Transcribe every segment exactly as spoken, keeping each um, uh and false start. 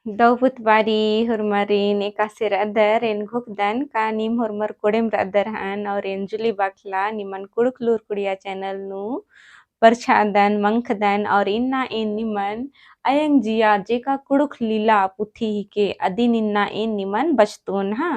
दव पुत बारी होरमारिन एकासे रअदर, एन घोखदन का नीम होरमर कोड़ेम रअदर हन, और एन जुली बाखला निमन कुँड़ुख़ लूर कुड़िया channel नू परछादन, मंखदन, और इन्ना एन निमन अयंग जिया जेका कुँड़ुख़ लीला पुथी हिके अदिन इन्ना एन निमन बचतोन हाँ।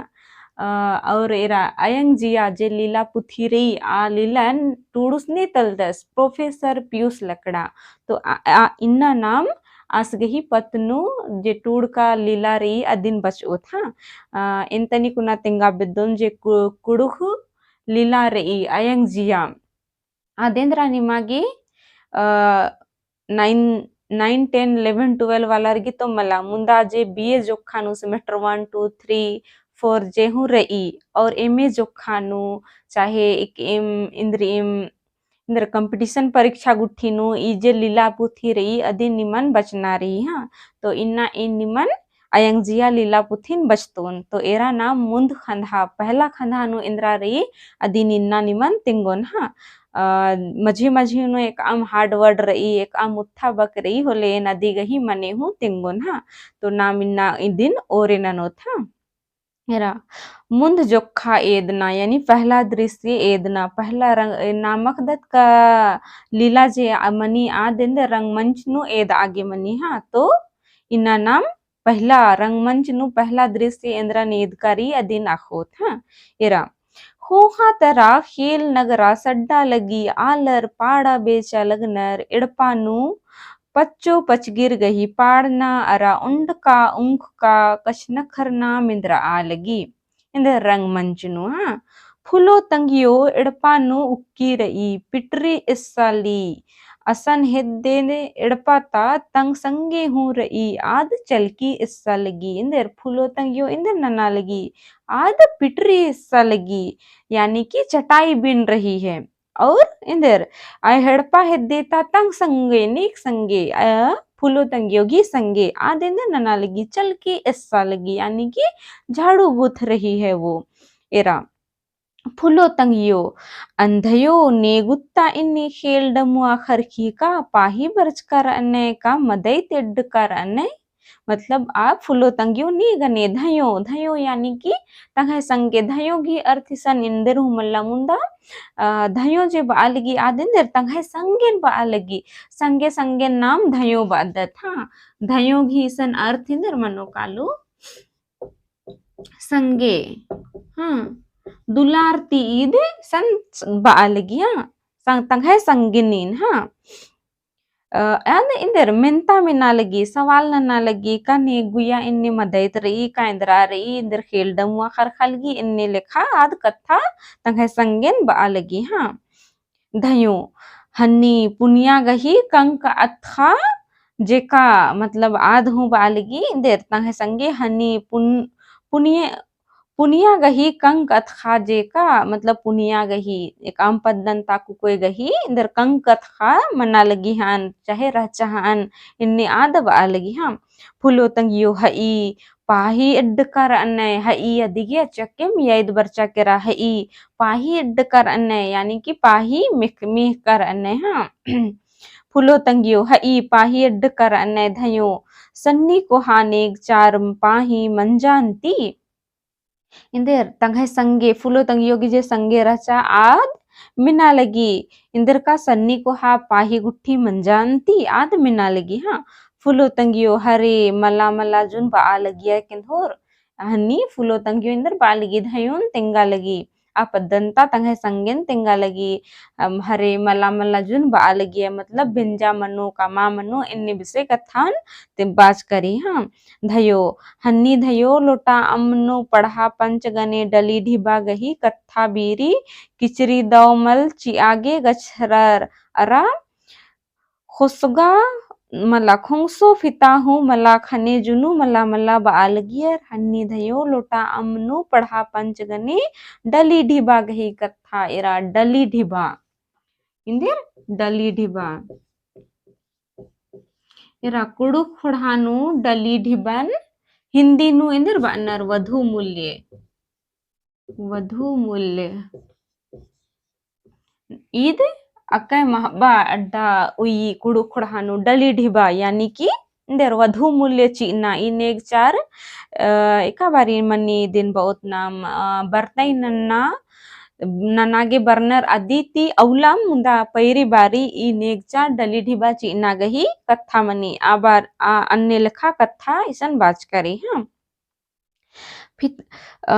अ, और एरा अयंग जिया जे लीला पुथी रई, आ लीलन टूड़ुस ने तलदस, प्रोफेसर पीयूष लकड़ा। तो आ, आ, इन्ना नाम आस गही पत्त नू जे टूड़का लीला रई अदिन बचओत हाँ। अ, एन तनी कुना तेंगा बेद्दोन जे कु-, कुँड़ुख़ लीला रई अयंग जिया। आद एन्दरा निमा गे, अ, nine, nine, ten, eleven, twelve वालार गे तो मला, मुन्दा जे B A जोक्खा नू semester one, two, three, four जे हूँ रई, और M A जोक्खा नू, चाहे एक एम, इन्द्रिइम, इन्द्र competition परीक्षा गुट्ठी नू, ई जे लीला पुथी रई, अदिन निमन बचना रई, हाँ। तो इन्ना एन निमन अयंग जिया लीला पुथिन बचतोन। तो एरा नाम मुन्द खंधा, पहला खंधा नू एन्दरा रई, अदिन इन्ना निमन तेंगोन हाँ। अ, मझी मझी नू एकअम hard word रई, एकअम उत्था बक रई, होले एन अदी गही मने हूँ तेंगोन हाँ। तो नाम इन्ना इदिन ओरे ननोत हाँ। एरा, मुन्द जोक्खा एदना, यानी पहला दृश्य एदना, पहला रंग, ए, नाम अख़दत का लीला जे आ-, मनी आद एन्देर रंगमंच नू एदआ गे मनी हाँ। तो इन्ना नाम पहला रंगमंच नू पहला दृश्य एन्दरन एदका रई अदिन अख़ोत हाँ। एरा, ख़ोख़ा तरा ख़ेल नगरा सड्डा लगी, आलर पाड़ा बेचा लगनर, एड़पा नू पच्चो पचगिर गही पाड़ना अरा उंडका उंखका कछनखरना मेंदरआ लगी। एन्देर रंगमंच नू हाँ। फुलो तंग्यो एड़पा नू उक्की रई, पिटरी एस्साली। असन हेद्दे एड़पा ता तंग संगे हूँ रई, आद चलकी एस्सा लगी। एन्देर फुलो तंग्यो एन्देर नना लगी, आद पिटरी एस्सा लगी, यानी कि चटाई बिन रही है। और एन्देर, आ एड़पा हेद्दे ता तंग संगे, नेक संगे, आ फुलो तंग्यो गही संगे, आद एन्देर नना लगी, चलकी एस्सा लगी, यानी कि झाड़ू गूथ रही है वो। एरा, फुलो तंग्यो, अन्धयो ने गुत्ता इन्ने ख़ेल डमुआ ख़रख़ी का पाही बरचका रअनय का मदई तेड्डका रअनय? मतलब आ फुलो तंग्यो ने गने धयो, धयो यानी कि तंग्है संगे, धयो गही अर्थ इसन एन्देर हूँ मल्ला मुन्दा, अ, धयो जे बआ लगी आद एन्देर तंग्है संगेन बआ लगी, संगे संगेन नाम धयो बअदत हाँ। धयो गही इसन अर्थ एन्देर मनो कालो संगे, हाँ, दुलार ती ईद सन बआ लगी, हाँ, सं-, तंग्है संगिनीन, हाँ। अ, अन एन्देर मेन्ता मेना लगी, सवाल नना लगी, का ने गुया एन्ने मदइत रई, का एन्दरा रई, एन्देर ख़ेल डमुआ ख़रख़ा लगी, एन्ने लेखा आद कत्था तंग्है संगेन बआ लगी, हाँ। धयो, हन्नी पुनिया गही कंक अतख़ा जेका, मतलब आद हूँ बआ लगी, एन्देर तंग्है संगे हन्नी पुन-, पुनिया, पुनिया गही कंक अतख़ा जेका, मतलब पुनिया गही, एकअम पद्दन ता कुकोय गही, एन्देर कंक अतख़ा मना लगी हन, चाहे रहचा हन, एन्ने आद बआ लगी हाँ। फुलो तंग्यो हई, पाही एड्डका रअनय, हई अदिगे अचक्केम याद बरचा केरा हई, पाही एड्डका रअनय, यानी कि पाही मेख-, मेहका रअनय, हाँ। फुलो तंग्यो हई, पाही एड्डका रअनय धयो, सन्नी कोहा नेग चार पाही मंजान्ती। एन्देर तंग्है संगे, फुलो तंग्यो गही जे संगे रहचा आद मेना लगी, एन्देर का सन्नी कोहा पाही गुट्ठी मंजान्ती आद मेना लगी, हाँ। फुलो तंग्यो हरे मला मला जुन बआ लगिया केन्दोर, हन्नी फुलो तंग्यो एन्देर बआ लगी, धयोन तेंगा लगी, आ पद्दन ता तंग्है संगेन तेंगा लगी, अम, हरे मला मला जुन बआ लगिया, मतलब बेंजा मनो, कमा मनो, एन्ने बिसे कत्थन ते बाचका रई, हाँ। धयो, हन्नी धयो लोटा अम्म नू पड़हा पंच गने डली ढिबा गही कत्था बीरी किचरी दव मल चिआ गे गछरर अरा खोसगा मला खोंगसो फिता हूँ मला खने जुनू मला मला बआ लगियर। हन्नी धयो लोटा अम्म नू पड़हा पंच गने डली ढिबा गही कत्था एरा डली ढिबा। एन्देर डली ढिबा। एरा कुँड़ुख़ ख़ोंड़हा नू डली ढिबन हिन्दी नू एन्देर बअनर वधु मूल्य। वधु मूल्य। ईद अकय महबा अड्डा उई कुँड़ुख़ ख़ोंड़हा नू डली ढिबा यानी कि एन्देर वधु मूल्य चिअना ई नेगचार, अ, एका बारी मनी दिन बओत नाम, अ, बरतई नन्ना, नना गे बरनर अदी ती अउलाम मुदा पैरी बारी ई नेगचार डली ढिबा चिअना गही कत्था मनी। आ बार, आ अन्ने लेखा कत्था इसन बाचका रई, हाँ। फित-, अ,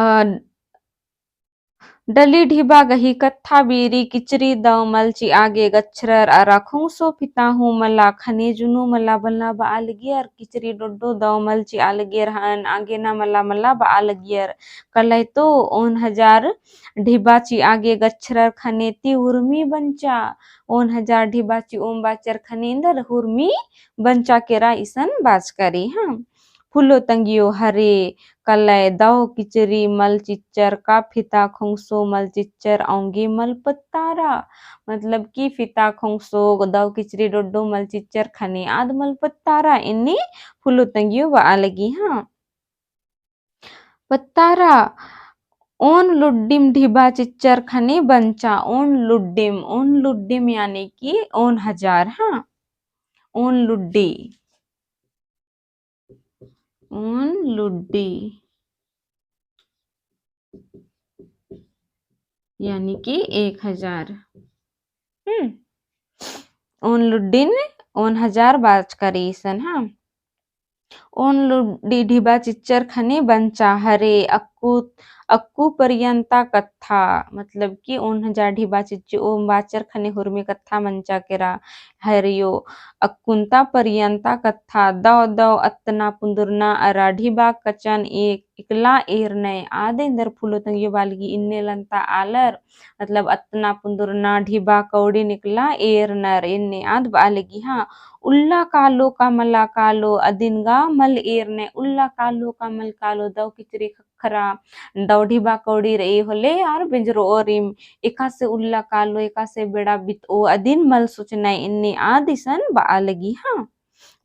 डली ढिबा गही कत्था बीरी किचरी दव मल चिआ गे गच्छरर अरा खोंगसो फिता हूँ मला ख़ने जुनू मला बला बआ लगियर। किचरी डोड्डो दव मल चिआ लगियर हन आगे ना मला मला बआ लगियर। कलय तो ओन हजार ढिबा चिआ गे गच्छरर ख़ने ती उर्मी बंचा। ओन हजार ढिबा चिओम बाचर ख़ने एन्देर उर्मी बंचा केरा इसन बाचका रई, हाँ। फुलो तंगियो हरे कलय दव किचरी मल चिच्चर का फिता खोंगसो मल चिच्चर औंगे मल पत्तारा। मतलब कि फिता खोंगसो दव किचरी डोड्डो मल चिच्चर ख़ने आद मल पत्तारा एन्ने फुलो तंगियो बआ लगी, हाँ। पत्तारा ओन लुड्डिम ढिबा चिच्चर ख़ने बंचा। ओन लुड्डिम, ओन लुड्डिम यानी कि ओन हजार, हाँ। ओन लुड्डी। ओन लुड्डी यानी कि एक हजार। हम्म। ओन लुड्डिन ओन हजार बाचका रई इसन, हाँ। ओन लुड्डी ढिबा चिच्चर ख़ने बंचा हरे अक्कु, अक्कु परियंता कत्था, मतलब कि ओन हजार ढिबा चिच्चो ओम बाचर ख़ने हुरमी कत्था मंचा केरा हरियो। अक्कुन्ता परियंता कत्था दव दव अत्तना पुन्दुरना अरा ढिबा कचन एक इकला एरनय। आद एन्देर फुलो तंगियो बआ लगी इन्ने लन्ता आलर, मतलब अत्तना पुन्दुरना ढिबा कौड़ी निकला एरनर एन्ने आद बआ लगी, हाँ। उल्ला कालो का मला कालो अदिन गा मल एरनय। उल्ला कालो का मल कालो दव किचरी ख़क्खरा दव ढिबा कौड़ी रई होले आर बेंजरओरिम एकासे उल्ला कालो एकासे बेड़ा बितओ अदिन मल सोचनय एन्ने आद इसन बआ लगी, हाँ।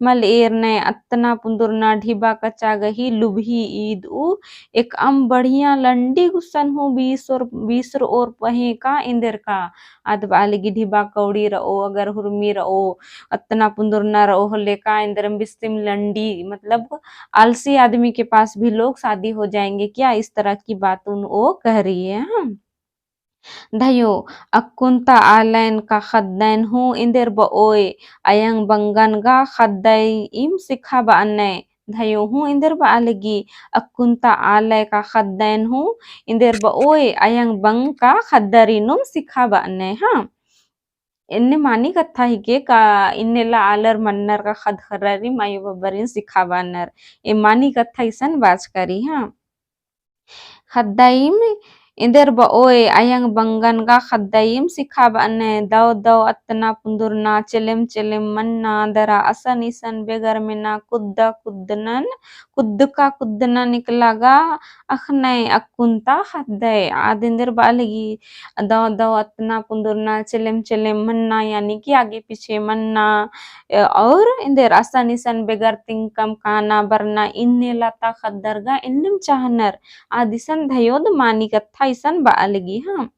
मल एरनय अत्तना पुन्दुरना ढिबा कचा गही लुबही ईद ऊ एकअम बढ़िया लंडी गुसन हूँ बीसर, बीसरओर पहें का एन्देर का। आद बआ लगी ढिबा कौड़ी रओ अगर हुरमी रओ अत्तना पुन्दुरना रओ होले का एन्देरम बिस्तिम लंडी, मतलब आलसी आदमी के पास भी लोग शादी हो जाएंगे क्या, इस तरह की बात उन ओ कह रही है, हाँ। धयो, अक्कुन्ता आलयन का ख़द्दयन हूँ एन्देर बओय, अयंग बंगन गा ख़द्दयिम सिखाबअनय। धयो हूँ एन्देर बआ लगी, अक्कुन्ता आलय का ख़द्दयन हूँ एन्देर बओय, अयंग बंग का ख़द्दरिनुम सिखाबअनय, हाँ। एन्ने मानी कत्था हिके का इन्नेला आलर मन्नर का ख़द्द ख़र्रारिम आयो बब्बरिन सिखाबअनर। ए मानी कत्था इसन बाचका रई, हाँ। ख़द्दयिम एन्देर बओय, अयंग बंगन गा ख़द्दयिम सिखाबअनय। दव दव अत्तना पुन्दुरना, चेलेम चेलेम मन्ना, दरा असन इसन बेगर मेना, कुद्दा कुद्दनन, कुद्दका कुद्दनन इकला गा अख़नय अक्कुन्ता ख़द्दय। आद एन्देर बआ लगी दव दव अत्तना पुन्दुरना, चेलेम चेलेम मन्ना यानी कि आगे पीछे मन्ना, अ, और एन्देर असन इसन बेगर तिंकम काना बरना इन्नेला ता ख़द्दर गा एन्नेम चाहनर। आद इसन धयोद मानी कत्था इसन बआ लगी, हाँ।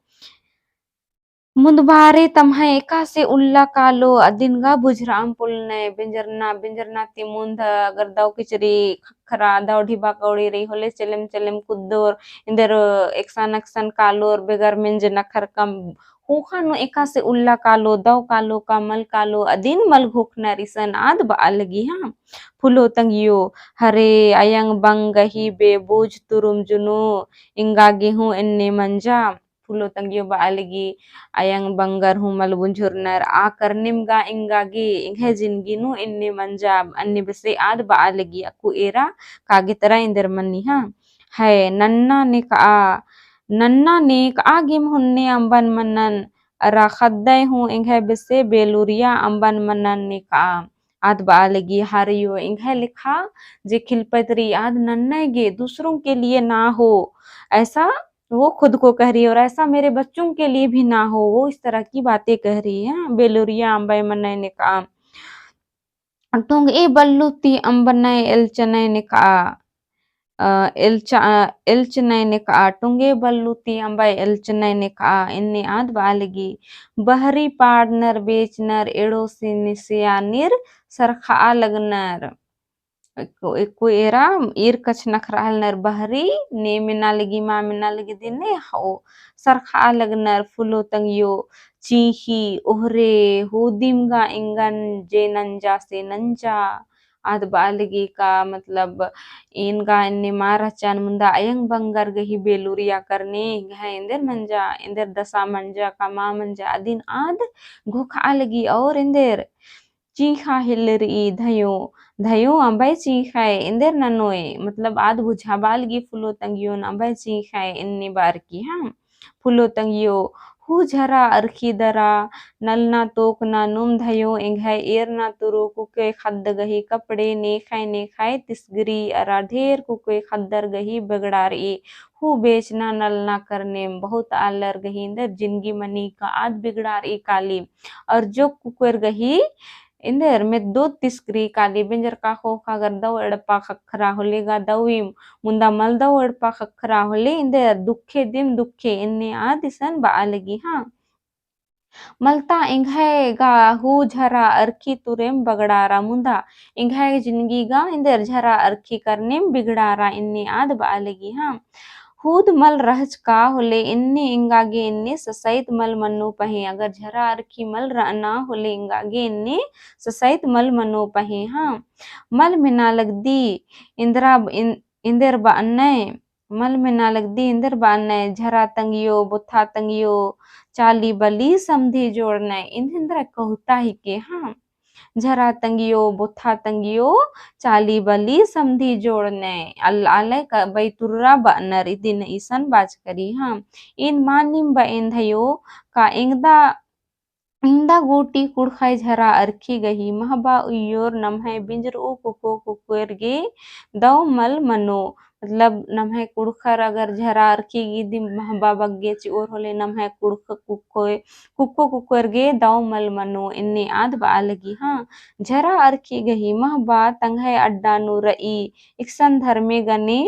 मुन्दबारे तम्है एकासे उल्ला कालो अदिन गा बुझरअम पोलनय। बेंजरना, बेंजरना ती मुन्द अगर दव किचरी ख़क्खरा दव ढिबा कौड़ी रई होले चेलेम चेलेम कुद्दोर एन्देर एकसन एकसन कालोर बेगर मेंज नखरकम ख़ोख़ा नू एकासे उल्ला कालो, दव कालो का मल कालो, अदिन मल घोखनर इसन आद बआ लगी, हाँ। फुलो तंगियो, हरे अयंग बंग गही बेबुझ तुरुम जुनू, एंगा गे हूँ एन्ने मंजा। फुलो तंगियो बआ लगी, अयंग बंगर हूँ मल बुझुरनर, आ करनिम गा एंगा गे, एंग्है जिनगी नू एन्ने मंजा, अन्ने बेसे आद बआ लगी, अक्कु एरा कागे तरा एन्देर मनी, हाँ। है, नन्ना नेकआ, नन्ना नेकआ गेम हुन्ने अम्बन मनन, अरा ख़द्दय हूँ एंग्है बेसे बेलुरिया अम्बन मनन नेकआ। आद बआ लगी हरियो एंग्है लेखा जे खिलपत रई आद नन्नय गे, दूसरों के लिए ना हो, ऐसा वो खुद को कह रही है, और ऐसा मेरे बच्चों के लिए भी ना हो, वो इस तरह की बातें कह रही है। बेलुरिया अम्बय मनय नेकआ। टोंगए बल्लू ती अम्बनय एल्चनय नेकआ, अ, एल्च-, अ, एल्चनय नेकआ, टोंगए बल्लू ती अम्बय एल्चनय नेकआ, एन्ने आद बआ लगी। बहरी पाड़नर बेचनर एड़ो सिनिसिया नीर सरखआ लगनर। एको, एको एरा ईर कछनखरआ लगनर बहरी, ने मेना लगी, मा मेना लगी दिने, हओ सरखआ लगनर फूलो तंगियो, चींख़ी, ओहरे, होदिम गा एंगन जे नंजा से नंजा, आद बआ लगी का, मतलब, एन गा एन्ने मा रहचन, मुन्दा अयंग बंगर गही बेलुरिया करने, एंग्है एन्देर मंजा, एन्देर दसा मंजा का मा मंजा, अदिन आद घोखआ लगी और एन्देर चींख़ा हेल्लरई, धयो, धयो अम्बय चींख़य, एन्देर ननोय, मतलब, आद बुझाबआ लगी फूलो तंगियोन अम्बय चींख़य, एन्ने बअर की, हाँ। फूलो तंगियो, हू झरा अरखी दरा, नलना तोकना नुम धयो, एंग्है एरना तुरु कुकोय ख़द्द गही कपड़े, नेख़य नेख़य तिसगरी अरा ढेर कुकोय ख़द्दर गही बगड़ारई, हू बेचना नलना करनेम बहुत आलर गही एन्देर जिनगी मनी का आद बिगड़ारई काली। और जो कुकोयर गही एन्देर मेद्दो तिसगरी काली, बेंजरका ख़ोख़ा अगर दव एड़पा ख़क्खरा होले गा दवीम, मुन्दा मल दव एड़पा ख़क्खरा होले एन्देर दुखे दिम दुखे, एन्ने आद इसन बआ लगी, हाँ। मलता एंग्है गा हू झरा अरखी तुरेम बगड़ारा, मुन्दा एंग्है जिनगी गा एन्देर झरा अरखी करनेम बिगड़ारा, एन्ने आद बआ लगी, हाँ। हूद मल रहचका होले एन्ने एंगा गे एन्ने ससइत मल मनो पहें, अगर झरा अरखी मल रअना होले एंगा गे एन्ने ससइत मल मनो पहें, हाँ। मल मेना लगदी एन्देर बअनय, मल मेना लगदी एन्देर बअनय, झरा तंगियो, बोथा तंगियो, चाली बली समधी जोड़नय, एन्देर कहुता हिके, हाँ। झरा तंगियो, बोथा तंगियो, चाली बली समधी जोड़नय। अल-, आलय का बैतुर्रा बअनर, इदिन इसन बाचकरी, हाँ। एन मानिम बएन धयो का एंगदा, एंगदा गूटी कुँड़ुख़य झरा अरखी गही महबा उइयोर नम्है बिंजरऊ कुको कुकोयर गे दव मल मनो। मतलब नम्है कुँड़ुख़र अगर झरा अरखी गही दिम महबा बग्गे चिओर होले नम्है कुँड़ुख़ कुकोय कुको कुकोयर गे दव मल मनो एन्ने आद बआ लगी, हाँ। झरा अरखी गही महबा तंग्है अड्डा नू रई, एकसन धर्मे गने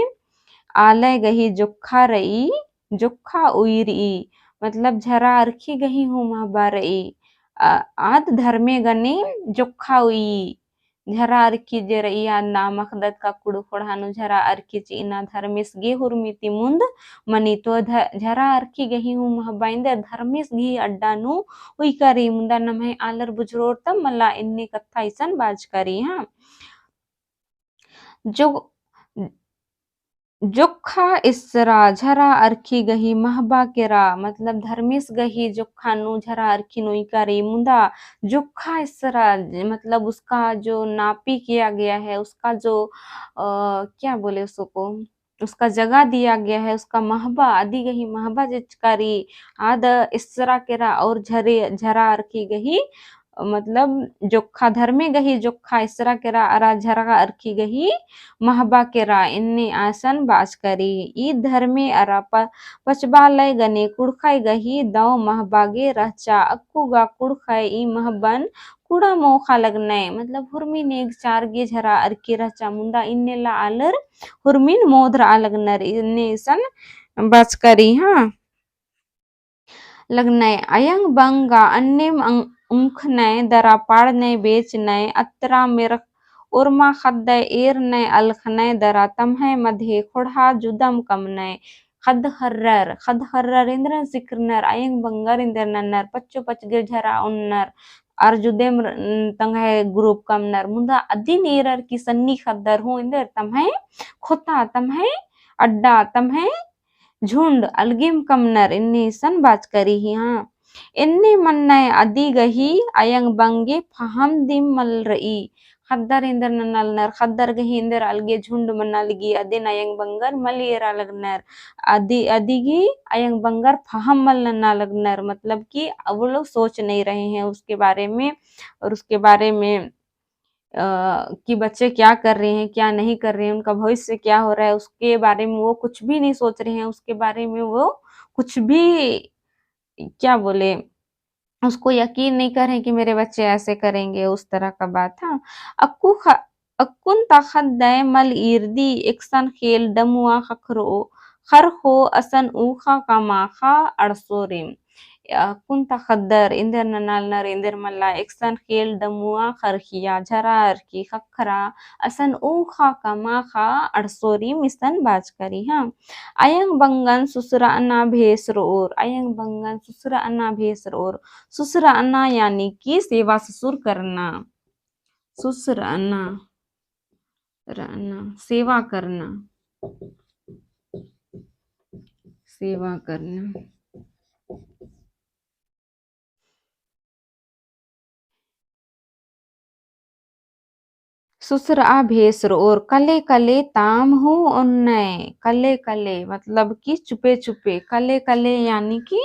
आलय गही जोक्खा रई, जोक्खा उई रई, मतलब झरा अरखी गही हूँ महबा रई, अ, आद धर्मे गने जोक्खा उई। झरा अरखी जे रई आद नाम अख़दत का कुँड़ुख़ ख़ोंड़हा नू झरा अरखी चिअना धर्मेस गे हुरमी ती मुन्द मनी तो ध-, झरा अरखी गही हूँ महबा एन्देर धर्मेस गही अड्डा नू उइका रई मुन्दा नम्है आलर बुझुरोर तब मला एन्ने कत्था इसन बाचकरी, हाँ। जो जोक्खा एस्सरा झरा अरखी गही महबा केरा, मतलब धर्मेस गही जोक्खा नू झरा अरखी नू उइका रई, मुन्दा जोक्खा एस्सरा, मतलब उसका जो नापी किया गया है, उसका जो, अ, क्या बोले उसको, उसका जगह दिया गया है, उसका महबा, अदी गही महबा जेचका रई, आद एस्सरा केरा और झरे, झरा अरखी गही मतलब जोक्खा धर्मे गही जोक्खा एस्सरा केरा अरा झरा अरखी गही महबा केरा एन्ने आसन बाचकरी। ई धर्मे अरा प-, पचबालय गने कुँड़ुख़य गही दव महबा गे रहचा। अक्कु गा कुँड़ुख़य ई महबन कुड़ा मोख़ा लगनय, मतलब हुरमी नेग चार गे झरा अरखी रहचा मुन्दा इन्ने ला आलर हुरमिन मोद रआ लगनर एन्ने इसन बाचकरी, हाँ। लगनय। अयंग बंग गा अन्नेम अंग-, उंखनय दरा पाड़नय बेचनय, अत्रा मेरख ओरमा ख़द्दय एरनय अलखनय दरा तम्हय मधे ख़ोंड़हा जुदम कमनय। ख़द्द ख़र्रर, ख़द्द ख़र्रर एन्देरन सिखरनर, अयंग बंगर एन्देर नन्नर, पच्चो पचगिर झरा ओन्नर, अर जुदेम र-, तंग्हय group कमनर। मुन्दा अदिन एरर की सन्नी ख़द्दर हूँ एन्देर तम्हय ख़ोता, तम्हय अड्डा, तम्हय झुंड अलगेम कमनर एन्ने इसन बाचकरी ही, हाँ। एन्ने मन्नय अदी गही अयंग बंगे फहम दिम मल रई। ख़द्दर एन्देर नना लगनर, ख़द्दर गही एन्देर अलगे झुंड मना लगी, अदिन अयंग बंगर मल एरा लगनर। अदी, अदी गही अयंग बंगर फहम मल नना लगनर, मतलब कि वो लोग सोच नहीं रहे हैं उसके बारे में, और उसके बारे में अ, कि बच्चे क्या कर रहे हैं, क्या नहीं कर रहे हैं, उनका भविष्य क्या हो रहा है, उसके बारे में वो कुछ भी नहीं सोच रहे हैं, उसके बारे में वो कुछ भी, क्या बोले, उसको यकीन नहीं कर रहे हैं कि मेरे बच्चे ऐसे करेंगे, उस तरह का बात। हाँ, अक्कु ख-, अक्कुन ता ख़द्दय मल ईरदी, एकसन खेल डमुआ ख़खरो, ख़रख़ो असन ऊख़ा का माख़ा अड़सोरिम। अक्कुन ता ख़द्दर एन्देर ननालनर एन्देर मल्ला, एकसन ख़ेल डमुआ ख़रख़िया, झरा अरख़ी ख़क्खरा, असन ऊख़ा कमाख़ा अंड़सोरिम इसन बाचका रई, हाँ। अयंग बंगन सुसरअना भेस रओर, अयंग बंगन सुसरअना भेस रओर। सुसरअना यानी कि सेवा ससुर करना। सुसरअना, रअना, सेवा करना, सेवा करना। सुसरआ भेस रओर, कले कले ताम हूँ ओन्नय, कले कले मतलब कि चुपे चुपे, कले कले यानी कि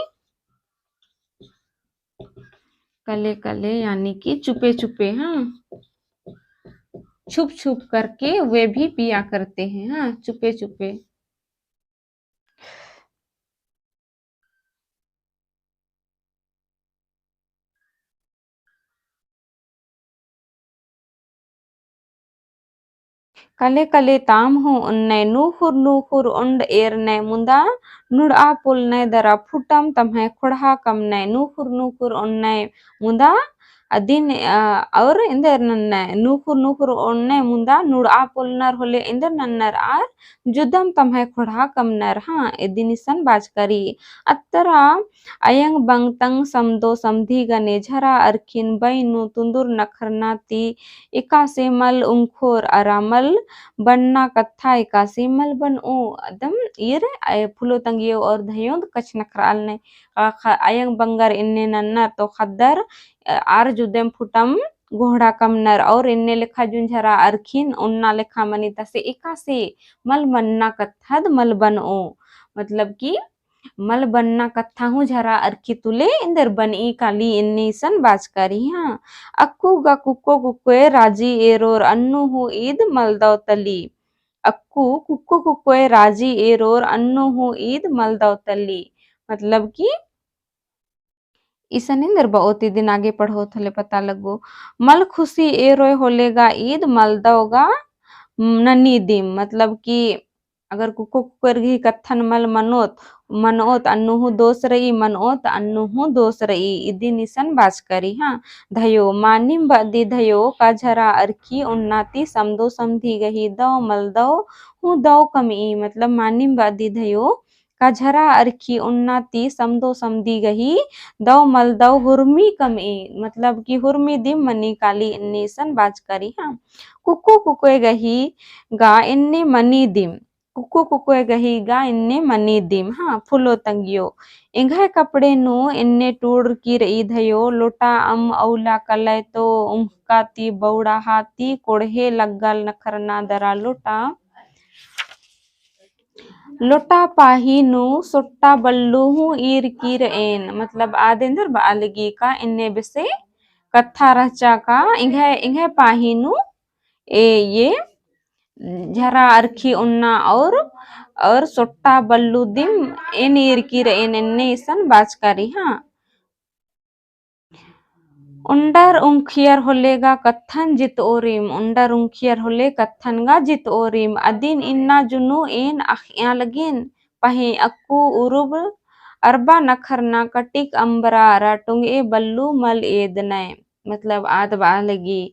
कले कले यानी कि चुपे चुपे, हाँ, छुप छुप करके वे भी पिया करते हैं, हाँ, चुपे चुपे। कले कले ताम हूँ ओन्नय, नूख़ुर नूख़ुर ओन्ड एरनय मुदा, नुड़आ पोलनय दरा फुटम तम्है ख़ोंड़हा कमनय, नूख़ुर नूख़ुर ओन्नय मुदा, अदिन, अ, और एन्देर नन्नय, नूख़ुर नूख़ुर ओन्नय मुदा, नुड़आ पोलनर होले एन्देर नन्नर आर, जुदम तम्है ख़ोंड़हा कमनर, हाँ, इदिन इसन बाचका रई। अत्तरा अयंग बंग तंग समदो समधी गने झरा अरख़िन बई नू तुन्दुर नखरना ती एकासे मल उंखोर अरा मल बन्ना कत्था एकासे मल बनओ। अदम ईर, अ, फुलो तंगियो और धयोंद कछनखरआलनय। अ, ख-, अयंग बंगर एन्ने नन्नर तो ख़द्दर, अ, आर जुदेम फुटम गोहड़ा कमनर और एन्ने लेखा जुन झरा अरख़िन ओन्ना लेखा मनी तसे एकासे मल मन्ना कत्थद मल बनओ। मतलब कि मल बन्ना कत्था हूँ झरा अरख़ी तुले एन्देर बनई काली एन्ने इसन बाचका रई, हाँ। अक्कु गा कुक्को कुक्कोय राजी एरोर अन्नु हूँ ईद मलदव तली। अक्कु कुक्को कुक्कोय राजी एरोर अन्नु हूँ ईद मलदव तली। मतलब कि इसन एन्देर बओत इदिन आगे पढ़ओत होले पता लग्गो। मल खुशी एरोय होले गा ईद मलदव गा ननी दिम। मतलब कि अगर कुक्को कुक्कोर गही कत्थन मल मनोत, मनओत अन्नु हूँ दोस रई, मनओत अन्नु हूँ दोस रई, इदिन इसन बाचका रई, हाँ। धयो, मानिम बअदी धयो का झरा अरख़ी ओन्ना ती समदो समधी गही दव मलदव हूँ दव कमई, मतलब मानिम बअदी धयो का झरा अरख़ी ओन्ना ती समदो समधी गही दव मलदव हुरमी कमई, मतलब कि हुरमी दिम मनी काली एन्ने इसन बाचका रई, हाँ। कुक्को कुक्कोय गही गा एन्ने मनी दिम, कुक्को कुक्कोय गही गा एन्ने मनी दिम, हाँ, फुलो तंगियो। एंग्है कपड़े नू एन्ने टूड़रकी रई धयो, लोटा अम्म अउला कलय तो उम्हका ती बौड़ाहा ती कोड़हे लग्गाल नखरना दरा लोटा। लोटा पाही नू सोट्टा बल्लू हूँ ईरकी रएन, मतलब आद एन्देर बआ लगी का एन्ने बेसे कत्था रहचा का एंग्है, एंग्है पाही नू ए, ये झरा अरख़ी ओन्ना और, और सोट्टा बल्लू दिम एन ईरकी रएन एन्ने इसन बाचका रई, हाँ। ओन्डर उंखियर होले गा कत्थन जितओरिम, ओन्डर उंखियर होले कत्थन गा जितओरिम, अदिन इन्ना जुनू एन अख़या लगिन, पहें अक्कु उरुब अरबा नखरना कटिक अम्बरा अरा टुंगए बल्लू मल एदनय। मतलब आद बआ लगी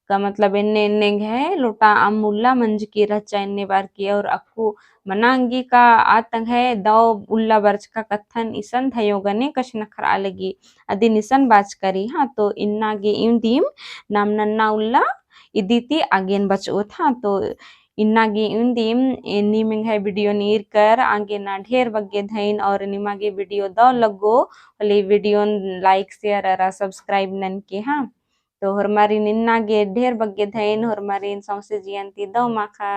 का मतलब एन्ने एन्ने एंग्है लोटा अम्म उल्ला मंजकी रहचा एन्ने बारकी और अक्कु मना अंगी का आद तंग्है दव उल्ला बरचका कत्थन इसन धयो गने कछनखरआ लगी। अदिन इसन बाचका रई, हाँ, तो इन्ना गे इवंदिम नाम नन्ना उल्ला इदी ती आगेन बचओत, हाँ, तो इन्ना गे इवंदिम, ए, नीम एंग्है video न ईरकर आगे ना ढेर बग्गे धइन और निमा गे video दव लग्गो होले video न like, share अरा subscribe ननके, हाँ। तो होरमारिन इन्ना गे ढेर बग्गे धइन, होरमारिन सौंसे जियन ती दव माखा।